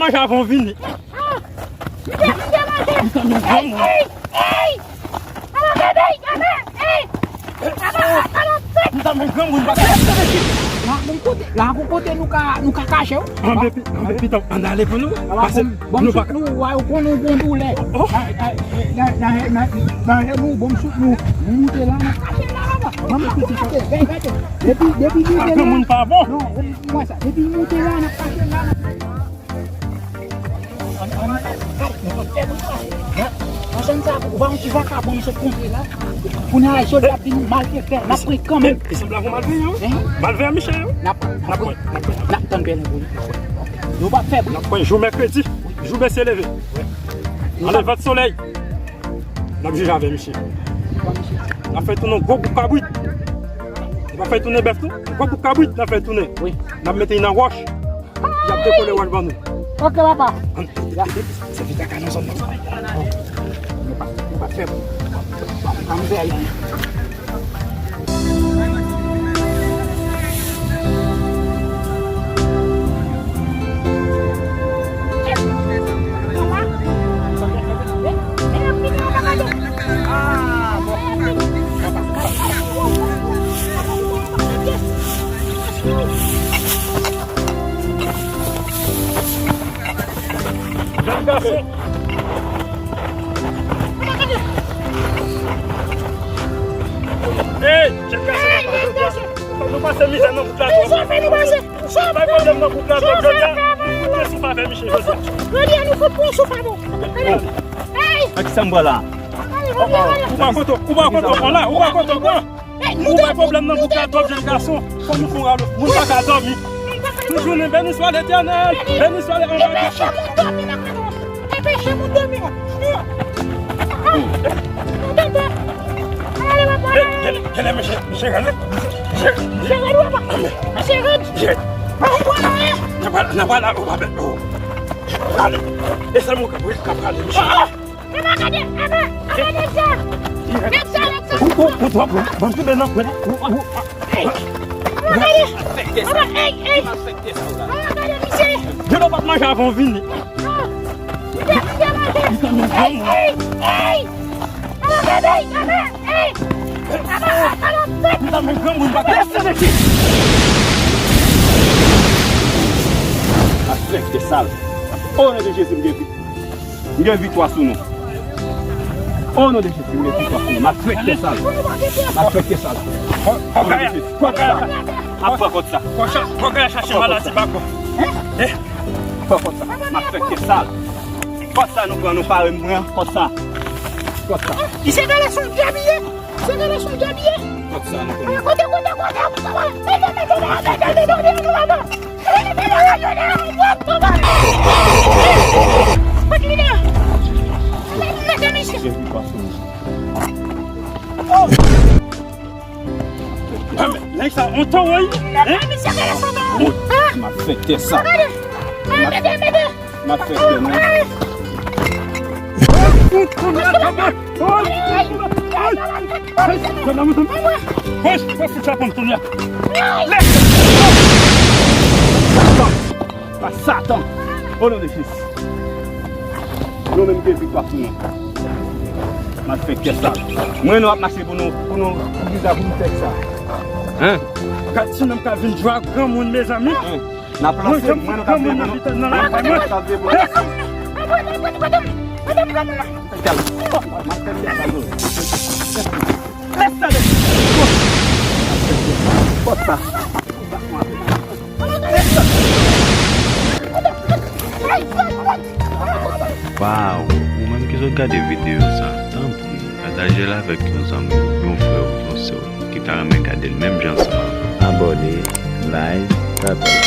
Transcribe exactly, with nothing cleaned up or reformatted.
Manje avan w vini. Ah! M te, m te manje. Ey, ey, ey! Ala bebe, ala, ey! Ala, ala, fèt! M ta men granmoun pa. La gon kote, la gon kote nou ka, nou ka kache w. Anbe pi, anbe pita, ann ale pou nou. Pase nou pa ka. Nou wè ou konnen ou gon doulè. Oh. Nan nou bon sou nou. Nou moute la, n ap kache la. Ban m piti kote, gade, gade. Depi, depi nou te la. Granmoun pa bon. Non, ou wè sa. Depi nou te la, n ap kache la. Ansanm sa, ou pa yon ti vakabon, misye kontre la. Kounye a, sòlda ap di nou malfektè, n ap pran kanmenm. Li sanble avè w malveyan, wi. Malveyan, misye, wi. N ap, n ap, n ap tann bèlen pou li. Yo p ap fè bri. N ap pran jou mèkredi, jou mesye leve. Anlè vant solèy. N ap jije avè misye. N ap fè tounen yon gwo bouk kabrit. Nou pa fè tounen bèf, non? Yon gwo bouk kabrit, n ap fè tounen. Wi. N ap mete l nan wòch. Y ap dekole wòch ban nou. Ok, papa. Ann, se vit ak a nan zòn nan. Nou pa, nou pa fè, pa, pa, pa fè anyen. Jèn gason. Hey, jèn gason, papa, jodi a, fòk nou pase mizè nan bouk la twòp. Bay pwoblèm nan bouk la twòp, jodi a. Fè souf avè misye, jodi a. Jodi a, nou fout pran souf avè w. Hey! Ak sa m pran la. Ou pa kote, ou pa kote w pran la, ou pa kote w pran. Ou bay pwoblèm nan bouk la twòp, jèn gason. Fò nou fè yon ralo. Moun pa ka dòmi. Toujou nou beni swa Letènèl. Beni swa Letènèl. Depeche moun dòmi nan kay la. Depeche moun dòmi nan. Ou tande? Ale, papa. Hey, genlè, genlè, mesye, mesye rèd, wi. Mesye, mesye rèd, wi, papa. Mesye rèd. Mesye rèd. N ap pral, n ap pral la, o, papa. Ale. E sèlman ou ka, wi, ka prale, mesye. Aba, gade, aba, aba, nèg sa. Nèg sa, nèg sa. Ou, ou, ou twò bon. Ban m kenbe nan kwen. Ou, ou. Aba, gade. Aba, ey, ey. Aba, gade, misye. Yo, nou pa t manje avan w vini. Ah. Misye, misye, manje. Ey, ey, ey. Aba, gade, aba, ey. Aba, aba, fèt. M ta men granmoun pa t. Lèse leke. Afèktè sal. O non de Jezi, m gen vi. M gen viktwa sou nou. O non de Jezi, m gen viktwa sou nou. M afèktè sal. M afèktè sal. O non de Jezi. Kòt sa. M ap pran kòt sa. Kòt sa. Kòt sa. Pran kòt sa. M afèktè sal. Kòt sa nou pran, nou pare m pran kòt sa. Kòt sa. Li se gade sou dyabiye. Se gade sou dyabiye. Kòt sa nou pran. Kote, kote, kote, kote. Mete, mete, mete, mete, mete, mete, mete. Nèg sa on towo wi. Hein? M ap fè tès sa. M ap fè tès sa. Satan, pa Satan. O non de Jezi. Nou menm gen viktwa sou nou. Malfektè sal. Mwen nou ap mache pou nou, pou nou, pou viza pou nou fè sa. Hein? Gad ti nonm ka vin jwe ak granmoun, mezanmi. Hein? N ap lanse, mwen nou ka vle pou nou. Mwen nou ka vle pou nou. Malfektè sal. Malfektè sal. Lèse sa de. Kòt sa. Waw, ou menm ki sot gade videyo sa, tanpri, pataje l avèk yon zanmi w, yon frè w, yon sè w ki ta renmen gade l menm jan ansanm avè w. Abòne, like, pataje.